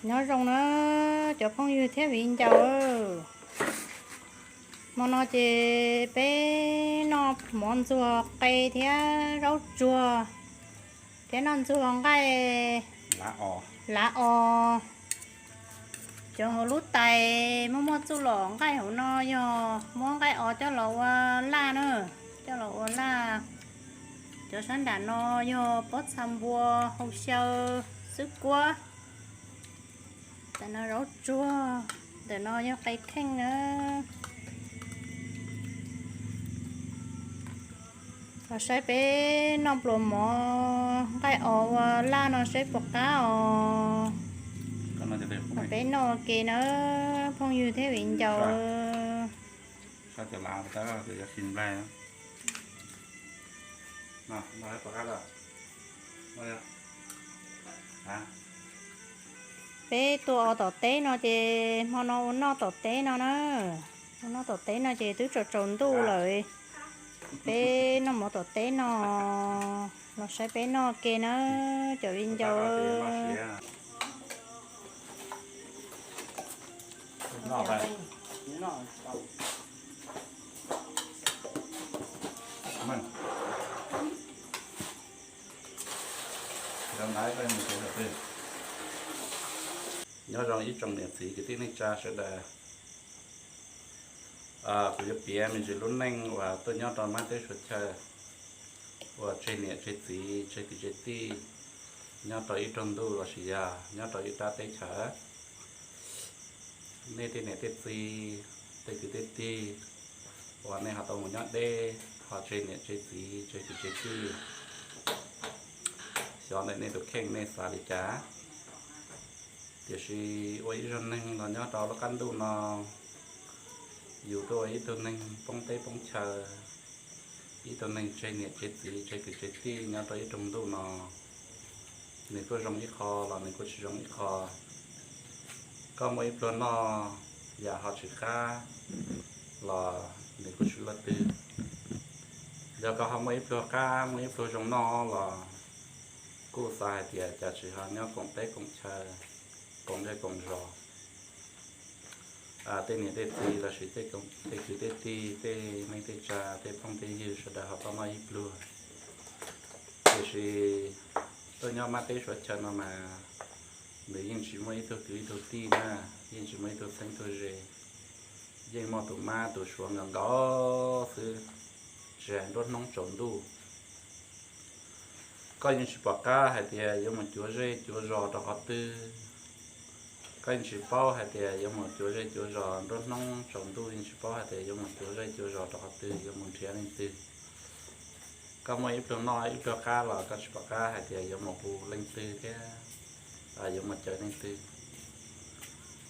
Nyob zoo na cov phooj ywg thiab viv ncaus. Hmo no ces peb noj mov ntxuag qe thiab zaub tsuag thiab noj ntxuag nqaij lav os. Cov hauv lub tais muaj muaj txuj lom nqaij hauv no yog muab nqaij os coj los ua laj na, coj los ua laj. Cov sab nram no yog pob txha npua, hau xyaw, xwb kuab. Ntawm no zaub tsuag, ntawm no yog qe kheej na. Los saib peb noj pluas mov nqaij os ua laj no saib puas qab os. Peb noj ua ke na phooj ywg thiab viv ncaus. Peb tuaj ua tom teb no ces hmo no ua noj tom teb no na. Ua noj tom teb no ces twb tsaus tsaus ntuj lawm. Peb noj mov tom teb no, los saib peb noj ke na cov viv ncaus. Nyob zoo ib tsoom niam txiv kwv tij neej tsa sawv daws. Kuv yuav piav me ntsis lub neej uas tuaj nyob rau Mab teb Suav chaw, uas tseg niam tseg txiv tseg kwv tseg tij, nyob rau ib raug ntuj lossis yog nyob rau ib rab teb chaws. Nej tej niam tej txiv, tej kwv tej tij uas nej ho tau mus nyob deb, ho tseg niam tseg txiv tseg kwv tseg tij, xyov ntawm nej tus kheej nej xav li cas. Tiam sis ua ib zaug neeg los nyob rau lub qab ntuj no, yus tuaj ua ib tug neeg poob teb poob chaw, ib tug neeg tseg niam tseg txiv tseg kwv tseg tij nyob rau ib raug ntuj no, nws kuj zoo ib qho los nws kuj tsis zoo ib qho. Koj muaj ib pluag noj yam ho tsis qab los nws kuj tsis luaj twg. Yog koj ho muaj ib pluag qab muaj ib pluag zoo noj los kuj xav hais tias cas tsis ho nyob koom teb koom chaw, koom zej koom zos, tej niam tej txiv lossis tej kwv tej tij, tej neej tej tsa, tej phooj tej ywg sawv daws ho tau noj ib pluag. Tiam sis tuaj nyob Mab teb Suav chaw no mas nws yeej tsis muaj ib tug kwv ib tug tij na, yeej tsis muaj ib tug txheeb tug ze, yeej muaj tus Mab tus Suav nkaus nkaus xwb, tsis hais nruab hnub tsaus ntuj. Koj yeej tsis pom qab hais tias yuav mus cuav zej cuav zos rau qhov twg. Koj yeej tsis paub hais tias yuav mus cuav zej cuav zos nruab hnub tsaus ntuj, yeej tsis paub hais tias yuav mus cuav zej cuav zos rau qhov twg, yuav mus nrhiav leej twg. Koj muaj ib pluag noj ib pluag qab los koj tsis pom qab hais tias yuav mus hu leej twg thiab yuav mus caw leej twg.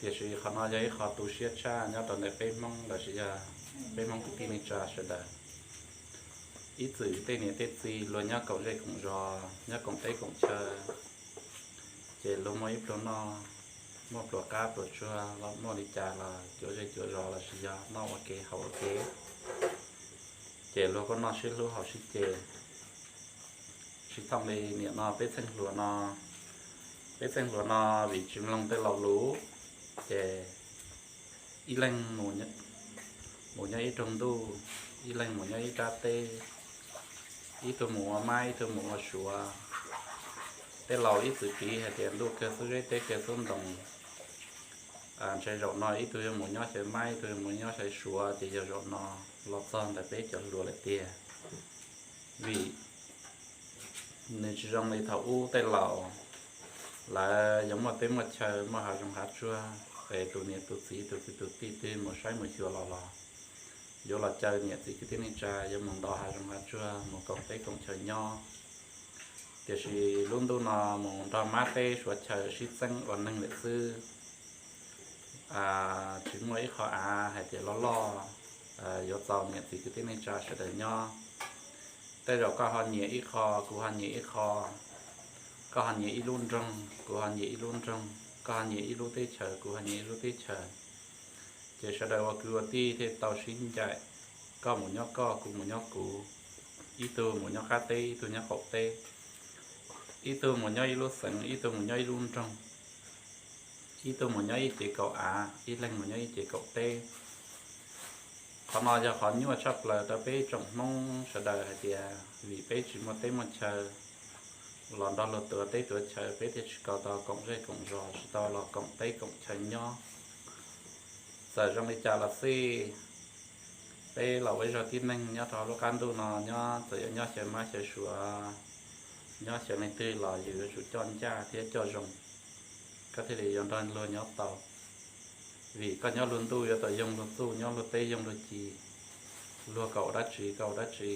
Tiam sis qhov no yog ib qho tu siab tshaj nyob rau ntawm peb Hmoob lossis yog peb Hmoob kwv tij neej tsa sawv daws. Ib txwm tej niam tej txiv luag nyob koom zej koom zos, nyob koom teb koom chaw, ces luag muaj ib pluag noj, muaj pluas qab pluas tsuag los muaj li cas los cuav zej cuav zos lossis yog noj ua ke haus ua ke, ces luag kuj noj sib hlub haus sib ce. Tsis thooj li niam no peb txheej hluas no, peb txheej hluas no vim tsis mloog tej laus lus, ces ib leeg mus nyob ib raug ntuj, ib leeg mus nyob ib rab teb, ib tug mus ua Mab ib tug mus ua Suav. Tej laus ib txwm piv hais tias ntuj kawg xub zeb teb kawg xub ntoo, ntshe zaum no ib tug yuav mus nyob xyov Mab ib tug yuav mus nyob xyov Suav ces yog zaum no los txog ntawm peb cov hluas lawm tiag. Vim nws tsis zoo li thaum ub tej laus, lawv yuav muaj teb muaj chaw muaj hav zoov hav tsuag, es tus niam tus txiv tus kwv tus tij twg mus saib mus xyuas los los yuav los caw niam txiv kwv tij neej tsa yuav mus nto hav zoov hav tsuag mus koom teb koom chaw nyob. Tiam sis lub ntuj no mus nrog Mab teb Suav chaw sib txeeb ua neeg lawm xwb. Tsis muaj ib qho av hais tias loj loj yuav txaus niam txiv kwv tij neej tsa sawv daws nyob. Tej zaum koj ho nyiam ib qho, kuv ho nyiam ib qho, koj ho nyiam ib lub nroog, kuv ho nyiam ib lub nroog, koj ho nyiam ib lub teb chaws, kuv ho nyiam ib lub teb chaws, ces sawv daws ua kwv ua tij thiaj tau sib ncaim. Koj mus nyob koj, kuv mus nyob kuv, ib tug mus nyob qab teb, ib tug nyob qaum teb, ib tug mus nyob ib lub xeev, ib tug mus nyob ib lub nroog, ib tug mus nyob ib ce kaum av, ib leeg mus nyob ib ce kaum teb. Qhov no yog qhov nyuaj tshaj plaws rau peb tsoom Hmoob sawv daws hais tias vim peb tsis muaj teb muaj chaw los nrog luag tuav teb tuav chaw, peb thiaj tsis tau koom zej koom zos, tsis tau los koom teb koom chaw nyob. Txawm zoo li cas los xij, peb los ua ib zog tib neeg nyob rau lub qab ntuj no nyob, txawm yuav nyob xyaw mab xyaw suav, nyob xyaw leej twg los yus yuav tsum coj ncaj thiab coj zoo, koj thiaj li yuav nrog luag nyob tau. Vim koj nyob luag ntuj yuav tau yoog luag txuj, nyob luag teb yoog luag ci. Luag kom ua dab tsi koj ua dab tsi,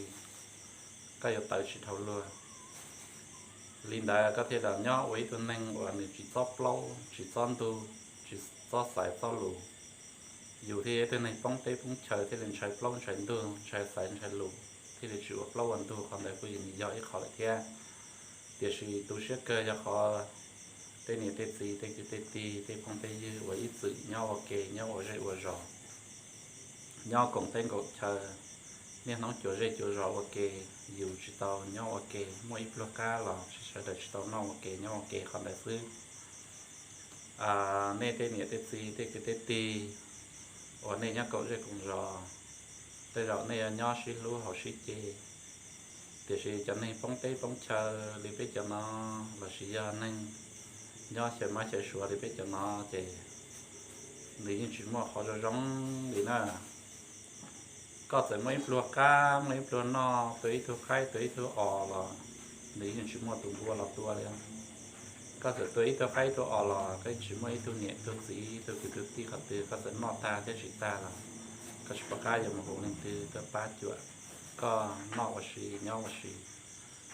koj yuav tawv tsis dhau luag. Li ntawd koj thiaj li nyob ua ib tug neeg uas nws tsis txob plaub tsis txob ntug, tsis txob xaiv txob lus. Yus thiaj yog ib tug neeg poob teb poob chaw, thiaj li ntshai plaub ntshai ntug, ntshai xaiv ntshai lus, thiaj li tsis ua plaub ua ntug. Qhov ntawd kuj yog ib qho lawm thiab. Tiam sis tu siab kawg yog qhov tej niam tej txiv tej kwv tej tij tej phooj tej ywg uas ib txwm nyob ua ke, nyob ua zej ua zos, nyob koom teb koom chaw, niaj hnub cuav zej cuav zos ua ke, yus tsis tau nyob ua ke. Muaj ib pluag qab los sawv daws tsis tau noj ua ke, nyob ua ke qhov ntawd xwb. Nej tej niam tej txiv tej kwv tej tij uas nej nyob koom zej koom zos, tej zaum nej yuav nyob sib hlub haus sib ce, tiam sis cov neeg poob teb poob chaw li peb cov no, lossis yog neeg nyob xyaw mab xyaw suav li peb cov no ces nws yeej tsis muaj qhov zoo zoo li na. Koj txawm muaj ib pluag qab muaj ib pluag noj, tua ib tug qaib tua ib tug os los nws yeej tsis muaj tus npua los tua li. Koj txawm tua ib tug qaib ib tug os los koj yeej tsis muaj ib tug niam ib tug txiv ib tug kwv tug tij qhov twg, koj txawm noj tag thiab tsis tag los koj tsis pom qab yuav mus hu leej twg tuaj pab cuam koj noj ua si nyob ua si.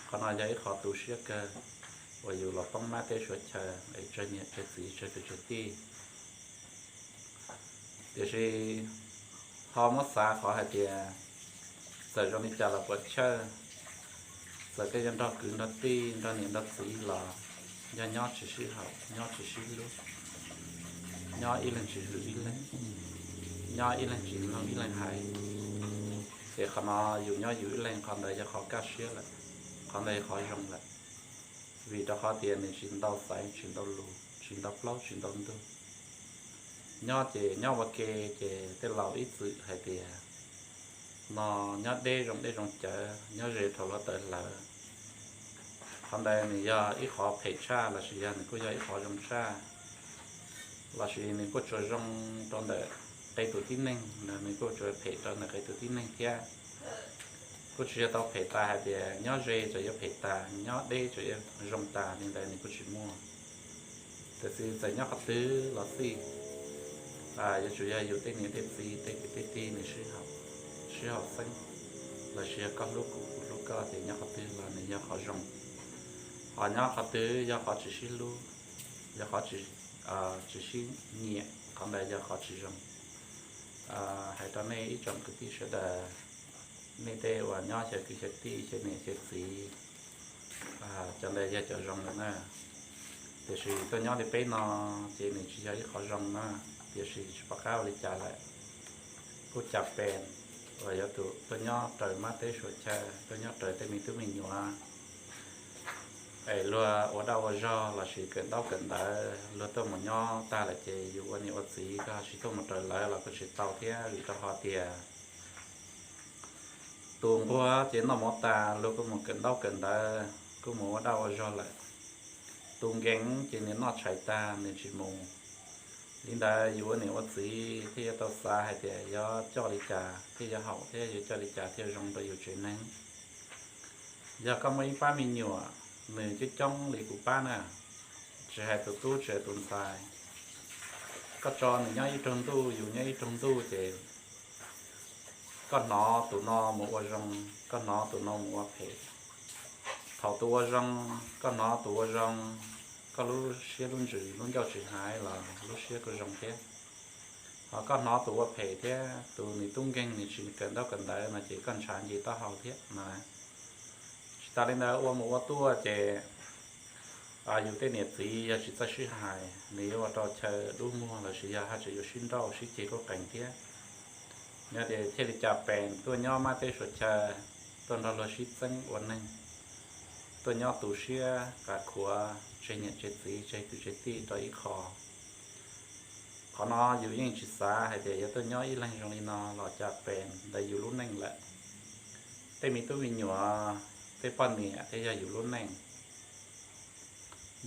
Qhov no yog ib qho tu siab kawg uas yus los poob mab teb suav chaw es tsawg niam tsawg txiv tsawg kwv tsawg tij. Tiam sis ho muab xav qhov hais tias txawm zoo li cas los puas chawj, txawm koj yuav nrog kwv nrog tij nrog niam nrog txiv los yog nyob tsis sib haum, nyob tsis sib hlub, nyob ib leeg tsis hwm ib leeg, nyob ib leeg tsis mloog ib leeg hais, ces qhov no yus nyob yus ib leeg qhov ntawd yog qhov kaj siab lawm, qhov ntawd yog qhov zoo lawm. Vim rau qhov tias nws tsis ntau xaiv tsis ntau lus tsis ntau plaub tsis ntau ntug. Nyob ces nyob ua ke, ces tej laus ib txwm hais tias no nyob deb zoo deb zoo cawv, nyob ze dhau luag tawv hlawv. Qhov ntawd nws yog ib qhov phem tshaj lossis yog nws kuj yog ib qhov zoo tshaj, lossis nws kuj tsuas zoo rau ntawm qee tus tib neeg, nws kuj tsuas phem rau ntawm qee tus tib neeg thiab. Kuj tsis yog tau phem tas hais tias nyob ze txawm yuav phem tas, nyob deb txawm yuav zoo tas li ntawd nws kuj tsis muaj. Tiam sis txawm nyob qhov twg los xij, yuav tsum yog yus tej niam tej txiv tej kwv tej tij nws sib haum xeeb, lossis yog koj hlub kuv kuv hlub koj ces nyob qhov twg los nws yog qhov zoo. Ho nyob qhov twg yog qhov tsis sib hlub, yog qhov tsis sib nyiam, qhov ntawd yog qhov tsis zoo. Hais rau nej ib tsoom kwv tij sawv daws, nej tej uas nyob xyaw kwv xyaw tij xyaw niam xyaw txiv, cov ntawd yog cov zoo lawm na. Tiam sis tuaj nyob li peb no ces nws tsis yog ib qhov zoo na, tiam sis tsis pom qab ua li cas lawm. Kuj cas pes uas yuav tsum tuaj nyob raws mab teb suav chaw, tuaj nyob raws tej me tub me nyuam, es luag ua dab ua zog lossis kawm ntaub kawm ntawv, luag tuaj mus nyob tag lawm ces yus ua niam ua txiv koj ho tsis tuaj mus raws lawv los kuj tsis tau thiab, vim rau qhov tias tus nquag ces noj mov tas luag kuj mus kawm ntaub kawm ntawv kuj mus ua dab ua zog lawm. Tus nkees ces nws noj tshais tag nws tsis mus. Li ntawd yus ua niam ua txiv thiaj yuav tau xav hais tias yuav coj li cas thiaj yuav haum thiab yuav coj li cas thiaj zoo rau yus tsev neeg. Yog koj muaj ib pab me nyuam, nws coob coob li kuv pab na, tsis hais tus tub tsis hais tus ntxhais, koj tso nws nyob ib raug ntuj yus nyob ib raug ntuj ces koj hnov tus no mus ua zoo, koj hnov tus no mus ua phem. Thaum tus ua zoo, koj hnov tus ua zoo, koj lub siab lub ntsws lub ncauj tsis hais los lub siab kuj zoo thiab. Ho koj hnov tus ua phem thiab tus nws tub nkeeg nws tsis kawm ntaub kawm ntawv no ces koj ntshav nce taub hau thiab no. Tsis tas li ntawd ua mus ua tuaj ces yus tej niam txiv yog tsis txawj sib hais nws yuav ua rau chaw dub muag lossis yog haj tseem yuav sib nrauj sib ceg kuj qees thiab. Yog tias thiaj li cas pes tuaj nyob mab teb suav chaw, tuaj nrog luag sib txeeb ua neeg, tuaj nyob tu siab qav khuav tseg niam tseg txiv tseg kwv tseg tij rau ib qho, Qhov no yus yeej tsis xav hais tias yuav tuaj nyob ib leeg zoo li no los cas pem ntawm yus lub neej lawm. Tej me tub me nyuam, tej poj niam thiaj yog yus lub neej.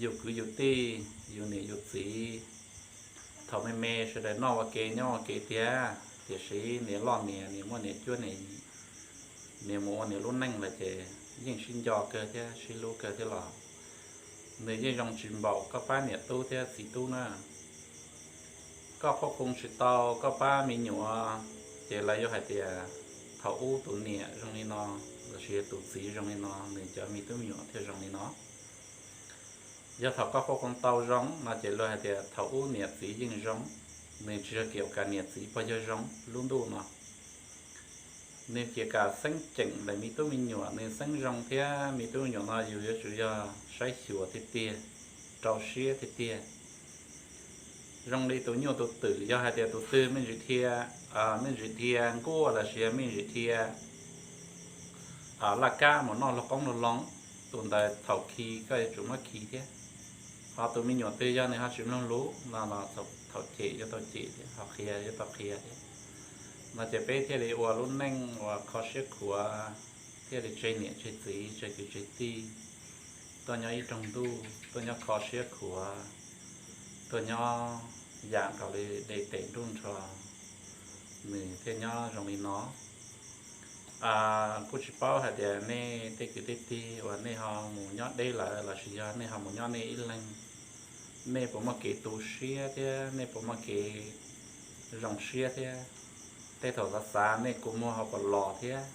Yus kwv yus tij, yus niam yus txiv, thaum me me sawv daws noj ua ke nyob ua ke tiag, tiam sis niam loj niam, niam muaj niam cuab niam yim, niam mus ua niam lub neej lawm ces yeej sib nco kawg thiab sib hlub kawg thiab los nws yeej zoo tsis npaum koj pab niam tub thiab txiv tub na. Koj qhuab qhoo tsis tau koj pab me nyuam, ces lawv yuav hais tias thaum ub tus niam zoo li no, los sis tus txiv zoo li no, nws cov me tub me nyuam thiaj zoo li no. Yog thaum koj qhuab qhoo tau zoo no ces luag hais tias thaum ub niam txiv yeej zoo, nws tsis yog kev ua kam niam txiv pog yawg zoo lub ntuj no. Nws ces kam xeeb ceem ntawm me tub me nyuam, nws xeeb zoo thiab me tub me nyuam no yus yuav tsum yog saib xyuas tiag tiag, rau siab tiag tiag. Zoo li tus nyuj tus twm, yog hais tias tus twg me ntsis dhia, me ntsis dhia nkuaj los sis yog me ntsis dhia laj kab mus noj luag qoob luag loo, tus ntawd thaum khi koj yuav tsum muab khi thiab. Ho tus me nyuam twg yog nws ho tsis mloog lus no los thaum cem yuav tau cem thiab, ho qhia yuav tau qhia thiab. No ces peb thiaj li ua lub neej uas kho siab khuav, thiaj li tseg niam tseg txiv tseg kwv tseg tij, tuaj nyob ib rooj ntuj, tuaj nyob kho siab khuav, tuaj nyob yam nkaus li dej tes nruj nrho, nws thiaj nyob zoo li no. Kuj tsis paub hais tias nej tej kwv tej tij uas nej ho mus nyob deb lawm los sis yog nej ho mus nyob nej ib leeg, nej puas muaj kev tu siab thiab nej puas muaj kev zoo siab thiab? Tej thaum xav xav nej kua muag ho puas los thiab?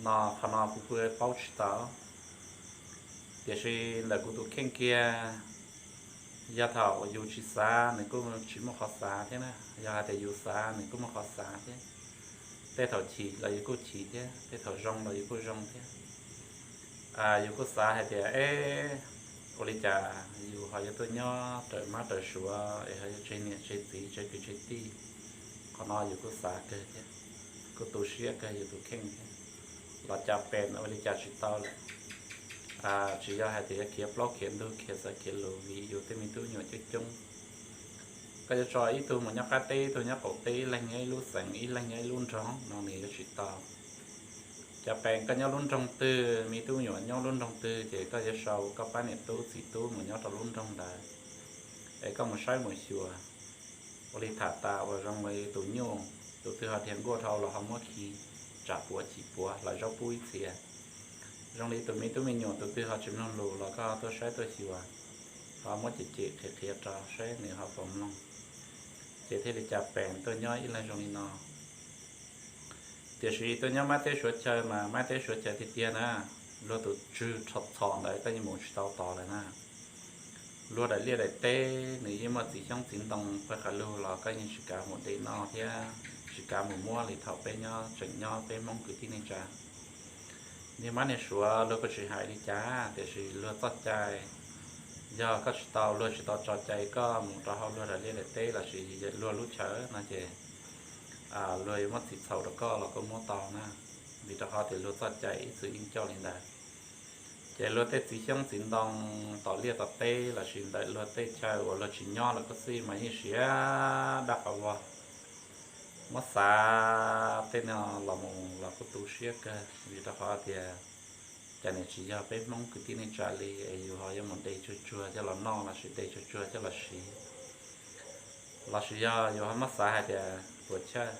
No qhov no kuv kuj paub tsis tau. Tiam sis ntawm kuv tus kheej kiag, yog thaum yus tsis xav nws kuj tsis muaj qhov xav thiab na, yog hais tias yus xav nws kuj muaj qhov xav thiab. Tej thaum chim los yus kuj chim thiab, tej thaum zoo los yus kuj zoo thiab. Yus kuj xav hais tias, e, ua li cas yus ho yuav tuaj nyob raws mab raws suav es ho yuav tseg niam tseg txiv tseg kwv tseg tij. Qhov no yus kuj xav kawg thiab, kuj tu siab kawg yus tus kheej thiab. Los cas pem ua li cas tsis tau lawm. Tsis yog hais tias yuav khiav plaub khiav ntug khiav txawv khiav lus vim yus tej me tub nyuam coob coob. Koj yuav tso ib tug mus nyob qab teb, ib tug nyob qaum teb, ib leeg nyob ib lub xeev, ib leeg nyob ib lub nroog no nws yuav tsis tau. Cas pem koj nyob lub nroog twg, me tub nyuam nyob lub nroog twg ces koj yuav sau koj pab niam tub txiv tub mus nyob rau lub nroog ntawd, es koj mus saib mus xyuas. Ua li tham tas uas zoo li tus nyuj, tus twg ho dhia nkuaj dhau los ho muab khi, tsam puav chim puav hlawv zaub pub ib txhia. Zoo li tus me tub me nyuam tus twg ho tsis mloog lus los koj tuaj saib tuaj xyuas, ho muab cem cem qhiav qhiav rau saib nws ho puas mloog. Ces thiaj li cas pem tuaj nyob ib leeg zoo li no. Tiam sis tuaj nyob mab teb suav chaw mas mab teb suav chaw tiag tiag na, luag tus tswv txhom txhom ntawd koj yeej mus tsis tau tod lawm na. Luag daim liaj daim teb nws yeej muaj txiv xyoob txiv ntoo pawg qas lug los koj yeej tsis kav mus de noj thiab tsis kav mus muab li thaum peb nyob tseem nyob peb Hmoob kwv tij neej tsa. Niag mab niag suav luag kuj tsis hais li cas, tiam sis luag txoj cai, yog koj tsis tau, luag tsis tau tso cai koj mus rau hauv luag daim liaj daim teb los sis luag lub chaw no ces luag yuav muab txim txhaum rau koj los koj muab tau na, vim rau qhov tias luag txoj cai ib txwm yeej coj li ntawd. Ces luag tej txiv xyoob txiv ntoo tom liaj tom teb los sis ntawm luag tej chaw uas luag tsis nyob los koj xij mas yeej siav dab qhov vog. Muab xav tej no los mus los kuj tu siab kawg, vim rau qhov tias cas nim tsis yog peb Hmoob kwv tij neej tsa li es yus ho yuav mus de tsuag tsuag coj los noj los sis de tsuag tsuag coj los siv, los sis yog yus ho muab xav hais tias puas chawj,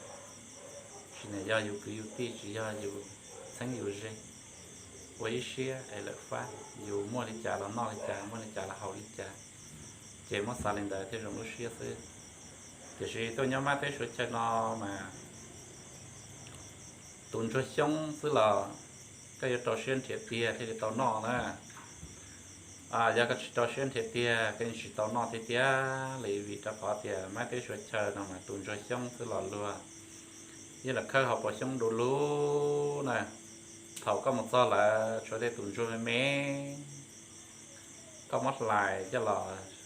tsis nim yog yus kwv yus tij, tsis yog yus txheeb yus ze, ua ib siab es lawm fab, yus muaj li cas los noj li cas, muaj li cas los haus li cas, ces muab xav li ntawd thiaj zoo lub siab xwb. Tiam sis tuaj nyob mab teb suav chaw no mas tus ntsuag xyoob xwb los koj yuav rau siab nrhiav tiag thiaj li tau noj na. Yog koj tsis rau siab nrhiav tiag koj yeej tsis tau noj tiag tiag li, vim rau qhov tias mab teb suav chaw no mas tus ntsuag xyoob xwb los luag yeej los khawb hauv paus xyoob du lug na. Thaum koj mus txog lawm tshuav tej tus ntsuag me me, koj muab hlais coj los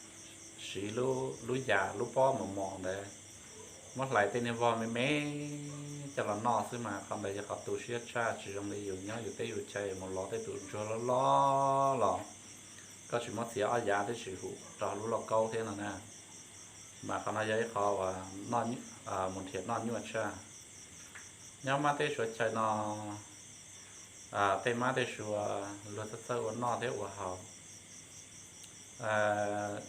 siv lub yas lub pob mos mos ntawd, muab hlais tej niag vog me me coj los noj xwb mas qhov ntawd yog qhov tu siab tshaj, tsis zoo li yus nyob yus teb yus chaw mus lov tej tus ntsuag loj loj los koj tsis muab txiav ob yav twb tsis hum rau lub lauj kaub thiab no na. Mas qhov no yog ib qho uas mus nrhiav noj nyuaj tshaj. Nyob mab teb suav chaw no, tej mab tej suav luag txawj txawj ua noj thiab ua haus.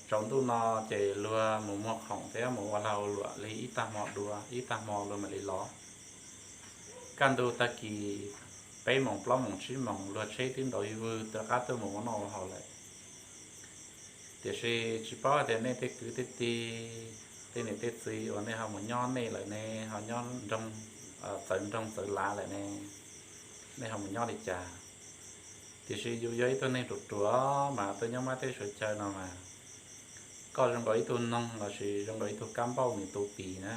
Tsaus ntuj no ces luag mus muag khoom thiab mus ua lag ua luam li ib tag hmo dua, ib tag hmo luag mam li los. Kaj ntug tag kis peb moos plaub moos tsib moos luag tsheb twb ntaus ib vwg rov qab tuaj mus ua noj ua haus lawm. Tiam sis tsis paub hais tias nej tej kwv tej tij, tej niam tej txiv uas nej ho mus nyob nej lawm ne, ho nyob nroog, txawv nroog txawv lav lawm ne, nej ho mus nyob li cas. Tiam sis yus yog ib tug neeg ruam ruam mas tuaj nyob mab teb suav chaw no mas, koj zoo nkaus ib tug noog lossis zoo nkaus ib tug kab npauj nws tu pis na.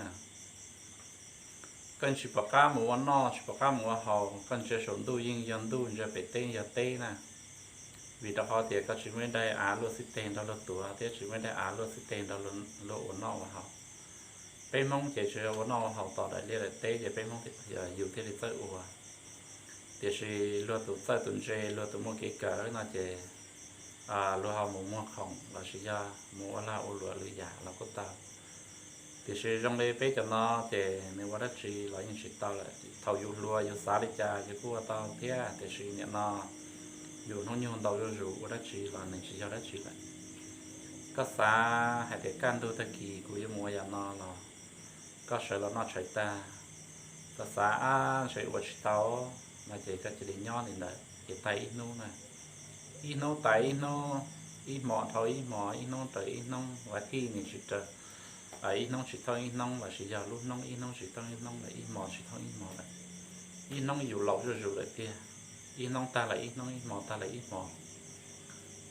Koj tsis pom qab mus ua noj, tsis pom qab mus ua haus, koj ntsia saum ntuj yeej yog ntuj, ntsia pem teb yog teb na. Vim rau qhov tias koj tsis muaj ib daim av luaj xib teg nrog luag tuav thiab tsis muaj ib daim av luaj xib teg nrog luag ua noj ua haus. Peb Hmoob ces tsuas yog ua noj ua haus tos daim liaj daim teb ces peb Hmoob, yus thiaj li txawj ua. Tiam sis luag tus txawj tus ntse, luag tus muaj kev kawm no ces luag ho mus muag khoom lossis yog mus ua lag ua luam lwm yam los kuj tau. Tiam sis zoo li peb cov no ces nws ua dab tsi los yeej tsis tau lawm. Thaum yus hluas yus xav li cas yus kuj ua tau thiab, tiam sis nim no yus hnub nyoog ntau zuj zus ua dab tsi los nws tsis yog dab tsi lawm. Koj xav hais tias kaj ntug tag kis kuv yuav mus ua yam no los koj sawv los noj tshais tag, koj xav ab ntshe ua tsis tau no ces koj cia li nyob li ntawd ces tag ib hnub na. Ib hnub tas ib hnub, ib hmo dhau ib hmo, ib hnub raws ib hnub, ua tij nws tsis raws, ib hnub tsis thooj ib hnub lossis yog lub hnub ib hnub tsis thooj ib hnub lawm, ib hmo tsis thooj ib hmo lawm. Ib hnub yus laus zuj zus lawm tiag, ib hnub tag lawm ib hnub, ib hmo tag lawm ib hmo.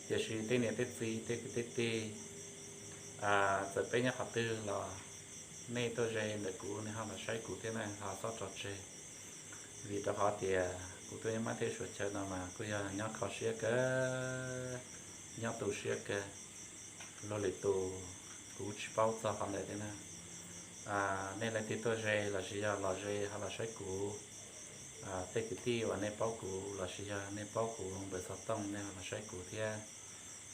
Tiam sis tej niam tej txiv tej kwv tej tij, txawm peb nyob qhov twg los nej tuaj ze ntawm kuv, nej ho los saib kuv thiab na, ho txhob tso tseg. Vim rau qhov tias kuv tuaj nyob mab teb suav chaw no mas kuj yog nyob kho siab kawg, nyob tu siab kawg. Luag lwm tus kuv tsis paub txog qhov ntawd thiab na. Nej leej twg tuaj ze lossis yog los ze ho los saib kuv, tej kwv tij uas nej paub kuv lossis yog nej paub kuv npawb xov tooj nej ho los saib kuv thiab,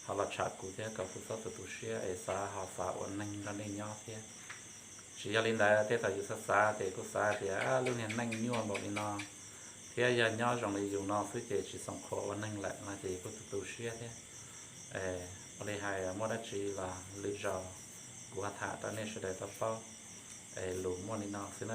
ho los tsham kuv thiab kom kuv txhob tu tu siab es xav ho xav ua neeg nrog nej nyob thiab. Tsis yog li ntawd, tej thaum yus xav xav ces kuj xav tias lub niag neej nyuaj npaum li no thiab yog nyob zoo li yus no xwb ces tsis xoo qhua ua neeg lawm no ces kuj tu tu siab thiab. Ua li hais muaj dab tsi los lwm zaus kuv ho tham rau nej sawv daws tau paub. Es lus muaj li no xwb na.